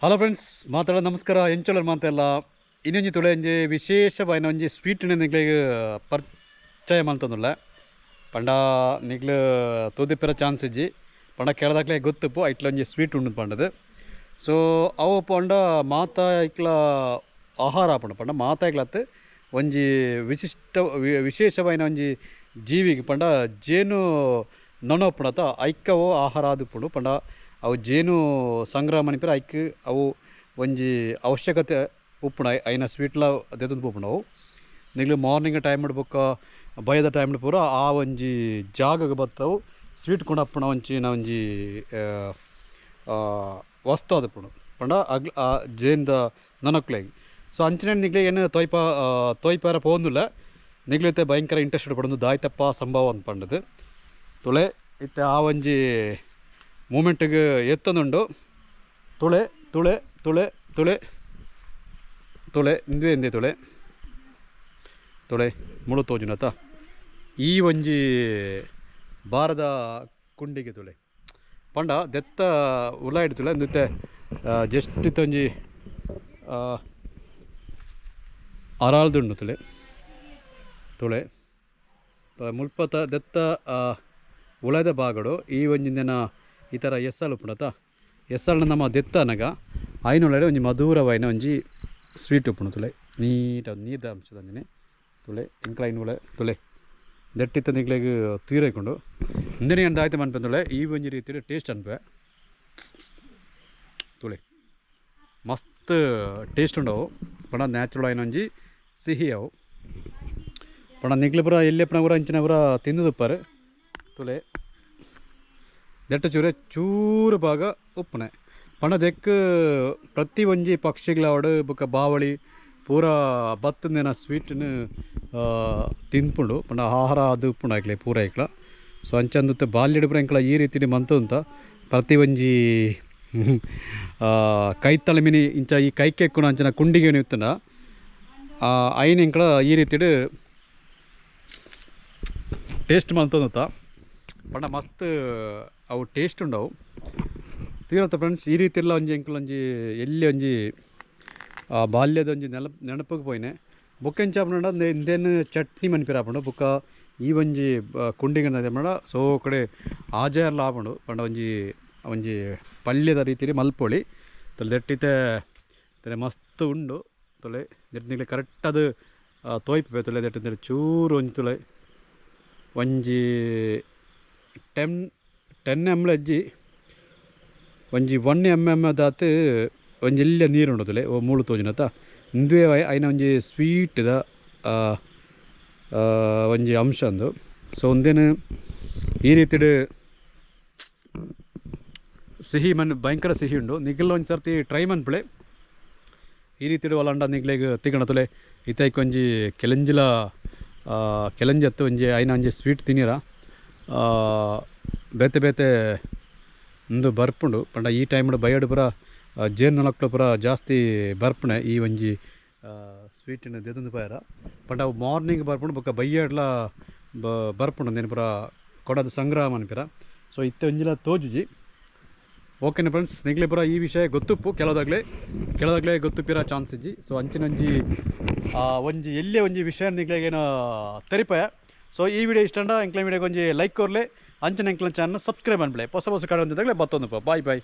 Hello friends, ಮಾತಾಡ ನಮಸ್ಕಾರ. ಎಂಚೋಳರ್ ಮಾತೆಲ್ಲ ಇನ್ನೊಂಜಿ ತುಳೆ ಒಂಜಿ ವಿಶೇಷವಾಯಿನ ಒಂಜಿ ಸ್ವೀಟ್ ನಿಗ್ಲೆಗ್ ಪರಿಚಯ ಮಲ್ತೊಂದುಲ್ಲ. ಪಂಡ ನಿಗ್ಲು ತೂದಿಪ್ಪೆರ ಚಾನ್ಸ್ ಇಜ್ಜಿ, ಪಂಡ ಕೇಳದಾಕ್ಲೆ ಗೊತ್ತುಪ್ಪು ಐಟ್ಲ ಒಂಜಿ ಸ್ವೀಟ್ ಉಂಡು ಪಂಡದು. ಸೊ ಅವು ಪಂಡ ಮಾತಾ ಐಕ್ಲ ಆಹಾರ ಆಪುಂಡು. ಪಂಡ ಮಾತಾ ಐಕ್ಲತ್ ಒಂಜಿ ವಿಶಿಷ್ಟ ವಿಶೇಷವಾಯಿನ ಒಂಜಿ ಜೀವಿಗೆ ಪಂಡ ಜೇನು ನೊಣ ಉಪ್ಪುಂಡತ ಐಕ್ಕವು ಆಹಾರ ಆದುಪ್ಪುಂಡು. ಪಂಡ ಅವು ಜೇನು ಸಂಗ್ರಹ ಮನಿಪೆರ ಐಕ್ ಅವು ಒಂಜಿ ಅವಶ್ಯಕತೆ ಉಪ್ಪುಂಡು. ಐನ ಸ್ವೀಟ್ಲ ದೆತೊಂದು ಪೋಪುಂಡು. ಅವು ನಿಗ್ಲು ಮಾರ್ನಿಂಗ್ ಟೈಮ್ ಬೊಕ್ಕ ಬಯ್ಯದ ಟೈಮ್ ಪೂರ ಆ ಒಂಜಿ ಜಾಗಗ್ ಬತ್ತವು ಸ್ವೀಟ್ ಕೊಡಪ್ಪುನ ಒಂಚಿನ ಒಂಜಿ ವಸ್ತು ಆದುಪ್ಪುಂಡು. ಪಂಡ ಅಗ್ಲ ಆ ಜೇನ್ದ ನೊನಕ್ಲೆಗ್. ಸೊ ಅಂಚಿನ ನಿಗ್ಲೆ ಏನು ತೊಯ್ಪ ತೊಯ್ಪಾರ ಪೋವೊಂದುಲ್ಲ. ನಿಗ್ಲು ಇತ್ತೆ ಭಯಂಕರ ಇಂಟ್ರೆಸ್ಟ್ ಪಡೊಂದು ದಾಯ್ತಪ್ಪ ಸಂಭವ ಅಂದ್ ಪಂಡದು. ತುಳೆ ಇತ್ತೆ ಆ ಒಂಜಿ ಮೂಮೆಂಟ್ಗ್ ಎತ್ತೊಂದುಂಡು. ತುಳೆ ತುಳೆ ತುಳೆ ತುಳೆ ತುಳೆ ಇಂದುವೆ ಇಂದೆ ತುಳೆ ತುಳೆ ಮುಳು ತೋಜುನತ ಈ ಒಂಜಿ ಬಾರದ ಕುಂಡಿಗೆ ತುಳೆ ಪಂಡ ದೆತ್ತ ಉಲಾಯಿಡ್ ತುಳೆ ಇಂದುತ್ತೆ ಜಸ್ಟ್ ಇತ್ತೆ ಒಂಜಿ ಅರಾಲ್ದುಂಡು ತುಳೆ ತುಳೆ ಮುಲ್ಪತ ದೆತ್ತ ಉಳದ ಭಾಗಡು ಈ ಒಂಜಿ ದಿನ ಈ ಥರ ಎಸ್ಸಲು ಉಪ್ಪುಂಡತ. ಎಸ್ಸಲ್ನ ನಮ್ಮ ದೆತ್ತ ಅನಗ ಐನೊಳಗಡೆ ಒಂಜಿ ಮಧುರವಾಯಿನ ಒಂಜಿ ಸ್ವೀಟ್ ಉಪ್ಪುಂಡು ತುಳೆ. ನೀಟ ನೀರ್ದ ಅಂಶದ ಅಂಚನೆ ತುಳೆ ಇಂಕ್ಲೈನ್ ಉಳೆ ತುಳೆ ದೆಟ್ಟಿತ್ತ ನಿಕ್ಲೆಗ್ ತೀರೈಕೊಂಡು ಇಂದನೆ ಎಂದ ಆಯ್ತು ಮನ್ಪೆ ತುಳೆ. ಈ ಒಂಜಿ ರೀತಿಯ ಟೇಸ್ಟ್ ಅನ್ಪೆ ತುಳೆ, ಮಸ್ತ್ ಟೇಸ್ಟ್ ಉಂಡವು. ಪಂಡ ನ್ಯಾಚುರಲ್ ಆಯಿನ ಒಂಜಿ ಸಿಹಿ ಅವು. ಪಂಡ ನಿಕ್ಲೆ ಪೂರ ಎಲ್ಲಿ ಪೂರ ಅಂಚಿನ ಪೂರ ತಿಂದುದುಪ್ಪಾರು. ತುಳೆ ದೆಟ್ಟ ಚೂರೆ ಚೂರು ಭಾಗ ಉಪ್ಪುನೆ. ಪಂಡ ದೆಕ್ ಪ್ರತಿ ಒಂಜಿ ಪಕ್ಷಿಗಳಾವಡ್ ಬೊಕ್ಕ ಬಾವಳಿ ಪೂರ ಬತ್ತಂದಿನ ಸ್ವೀಟ್ನು ತಿನ್ಪುಂಡು. ಪಂಡ ಆಹಾರ ಅದು ಉಪ್ಪುಂಡು ಐಕ್ಲೆ ಪೂರ ಐಕ್ಲ. ಸೊ ಅಂಚಂದುತ್ತೆ ಬಾಲ್ಯಡ್ ಪೂರ ಎಂಕ್ಲ ಈ ರೀತಿಡ್ ಮಂತುಂತ ಪ್ರತಿ ಒಂಜಿ ಕೈತಲ ಮಿನಿ ಇಂಚ ಈ ಕೈಕೆಕ್ಕುನ ಅಂಚಿನ ಕುಂಡಿಗೆ ಇತ್ತುಂಡ ಐನ್ ಎಂಕ್ಲ ಈ ರೀತಿಡ್ ಟೇಸ್ಟ್ ಮಂತೊಂದುತ್ತ. ಪಂಡ ಮಸ್ತ್ ಅವು ಟೇಸ್ಟ್ ಉಂಡವು ತೀರತ್ತ ಫ್ರೆಂಡ್ಸ್. ಈ ರೀತಿ ಎಲ್ಲ ಒಂಜಿ ಎಂಕಲ್ ಒಂಜಿ ಎಲ್ಲಿ ಒಂಜಿ ಬಾಲ್ಯದ ಒಂಜಿ ನೆನಪುಗ್ ಪೋಯಿನೆ. ಬೊಕ್ಕ ಎಂಚ ಆಪುಂಡ ಇಂದೆನ್ ಚಟ್ನಿ ಮನ್ಪಿರ ಆಪುಂಡು. ಬೊಕ್ಕ ಈ ಒಂಜಿ ಕುಂಡಿಗೆ ಪಂಡ ಸೋ ಕಡೆ ಆಜಾರ್ಲ ಆಪುಂಡು. ಪಂಡ ಒಂಜಿ ಒಂಜಿ ಪಲ್ಯದ ರೀತಿಲಿ ಮಲ್ಪೊಳಿ ತುಲೆ ದೆಟ್ಟಿತೆ ತುಲೆ ಮಸ್ತ್ ಉಂಡು ತುಲೆ. ದೆಟ್ಟ್ ನಿಕ್ಲೆ ಕರೆಕ್ಟ್ ಅದು ತೋಯ್ಪೆ ತುಲೆ. ದೆಟ್ಟ್ ಚೂರು ಒಂಜಿ ತುಲೆ ಒಂಜಿ 10 10 ಎಮ್ ಅಜ್ಜಿ ಒಂಜಿ 1 ಎಮ್ ಎಮ್ ದಾತ್ ಒಂಜಿ ಎಲ್ಯ ನೀರು ಉಂಡು ತುಲೆ. ಓ ಮೂಳು ತೋಜುನತ ಇಂದುವೆ ಐನ ಒಂಜಿ ಸ್ವೀಟ್ದ ಒಂಜಿ ಅಂಶ ಅಂದು. ಸೊ ಒಂದೇನು ಈ ರೀತಿಡ್ ಸಿಹಿ ಮನ್ ಭಯಂಕರ ಸಿಹಿ ಉಂಡು. ನಿಗ್ಲ ಒಂಜಿ ಸರ್ತಿ ಟ್ರೈ ಮನ್ಪುಲೆ. ಈ ರೀತಿಡ್ ಒಲಂಡ ನಿಗ್ಲೆಗ್ ತಿಗಣ ತುಲೆ. ಇತೈಕ್ ಒಂಜಿ ಕೆಲೆಂಜಿಲ ಕೆಲೆಂಜಿ ಅತ್ತು ಒಂಜಿ ಐನ ಒಂಜಿ ಸ್ವೀಟ್ ತಿನ್ನಿರ ಬೇತೆ ಬೇತೆ ಉಂದು ಬರ್ಪುಂಡು. ಪಂಡ ಈ ಟೈಮ್ಡ್ ಬಯ್ಯಡ್ ಪೂರ ಜೇನು ಪೂರ ಜಾಸ್ತಿ ಬರ್ಪುಣೆ ಈ ಒಂಜಿ ಸ್ವೀಟಿನ ದೆತೊಂದು ಪೋಯೆರ. ಪಂಡ ಅವು ಮಾರ್ನಿಂಗ್ ಬರ್ಪುಂಡು ಬೊಕ್ಕ ಬಯ್ಯಡ್ಲ ಬರ್ಪುಂಡು ಉಂದೆನ್ ಪೂರ ಕೊಡದು ಸಂಗ್ರಹ ಮನ್ಪಿರ. ಸೊ ಇತ್ತೆ ಒಂಜಿಲ ತೋಜುಜಿ. ಓಕೆನಾ ಫ್ರೆಂಡ್ಸ್, ನಿಗ್ಲೆ ಪೂರ ಈ ವಿಷಯ ಗೊತ್ತುಪ್ಪು. ಕೆಲದಾಗ್ಲೆ ಕೆಲದಾಗ್ಲೆ ಗೊತ್ತುಪ್ಪಿರ ಚಾನ್ಸ್ ಇಜ್ಜಿ. ಸೊ ಅಂಚಿನ ಒಂಜಿ ಒಂಜಿ ಎಲ್ಲೇ ಒಂಜಿ ವಿಷಯ ನಿಗ್ಲೆಗೇನು ತೆರಿಪಾಯ. ಸೊ ಈ ವಿಡಿಯೋ ಇಷ್ಟಂಡ ಎಂಕ್ಲೆ ವಿಡಿಯೋಗೆ ಒಂಜಿ ಲೈಕ್ ಕೊರ್ಲೆ. ಅಂಚಿನ ಎಂಕ್ಲೆ ಚಾನಲ್ ಸಬ್ಸ್ಕ್ರೈಬ್ ಅನ್ಬಿಲೆ. ಹೊಸ ಹೊಸ ಕಡೆ ಒಂದಿದ್ದಾಗಲೇ ಬತ್ತೊಂದು. Boy boy.